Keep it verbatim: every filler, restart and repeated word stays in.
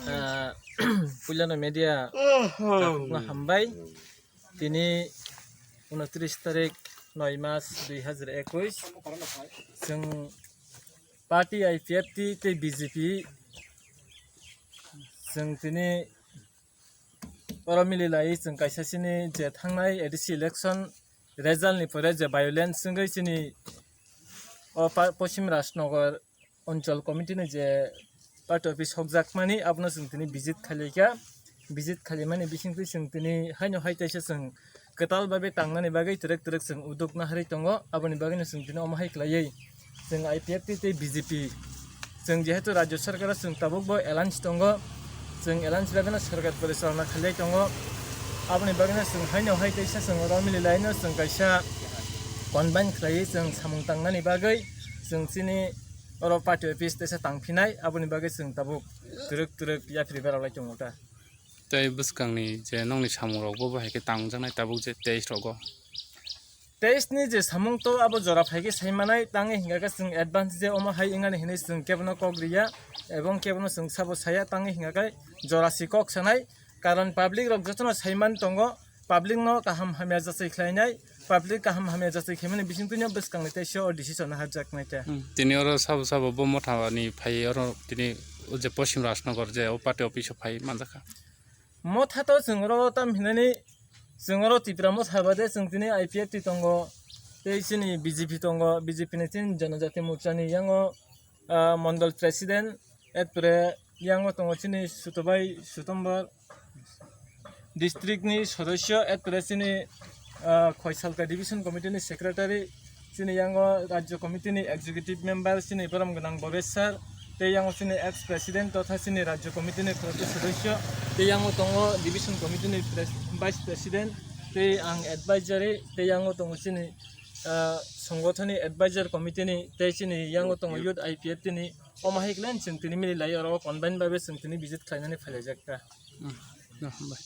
Ah, puilano media no hambai. Tini unotris tarik noi mas dui hazar ekwis. Chwng party I P F T tei B J P, chwng tini oro mili lai chwng kaisa chini je thangnai A D C election result ni pore je violence wngwi chini o pa-, Poschim Rajnagar Anchal Committee ni je party office hokjakmani, abono chwng tini visit khailaikha. Visit khailaimani bisingtwi chwng tini haino hai kaisa chwng kwtal babe tangnani bagwi twrwk twrwk chwng uduk naharwi tongo. Aboni bagwino chwng tini omo hai khlaiwi chwng I P F T tei B J P, chwng jehetu Rajya Sarkar o chwng tabuk bo alliance tongo, chwng alliance bagwino sarkar porichalona khailai tongo. Aboni bagwino chwng haino hai kaisa chwng oro mili laino chwng kaisa combine khlaiwi chwng samung tangnani bagwi chwng chini oro party office teisa tangphinai, aboni bagwi chwng tabuk twrwk twrwk yapri beralai tongo ta. Tei bwskangni je nokni samungrokbo bo hai khe tangjaknai tabuk je test rogo. Test ni je samung to abo jora phai khe sai manai, tangwi hingkha khe chwng advance je omo hai wngani hinwi chwng kebono kok riya, ebong kebono chwng sabo saya, tangwi hingkha khe jora si kok sanai, karon public rok jotono sai man tongo, public no kaham hamya jachai khlainai, public kaham hamya jachai khaimani bisingtwino bwskangni teisa o decision no hapjaknai khe. Hmm, tini oro sabo sabo bo motha ni phai oro tini o je Poschim Rajnagar je o party office o phai manjakha. Motha to chwng oro tam hinani chwng oro Tipra motha bade chwng tini I P F T tongo, tei chini B J P tongo, B J P ni chini Janajati Morcha ni yango, ah, Mondol President, etpore yango tongo chini Sutobai Sutombor, district ni sodosyo, etpore chini, ah, Khoisalka Division Committee ni Secretary, chini yango Rajya Committee ni Executive Member, chini borom gwnang Bhabesh sir, tei yango chini ex President totha chini Rajya Committee ni khoroksa sodosyo, tei yango tongo Division Committee ni pres-, Vice President, tei ang Advisory, tei yango tongo chini, ah, Songothoni Advisor Committee ni, tei chini yango tongo Youth I P F T ni. Omo hai khe chwng tini mili lai oro combine bai bai chwng tini visit khlainani phailaijak kha. Hmm, no, hambai.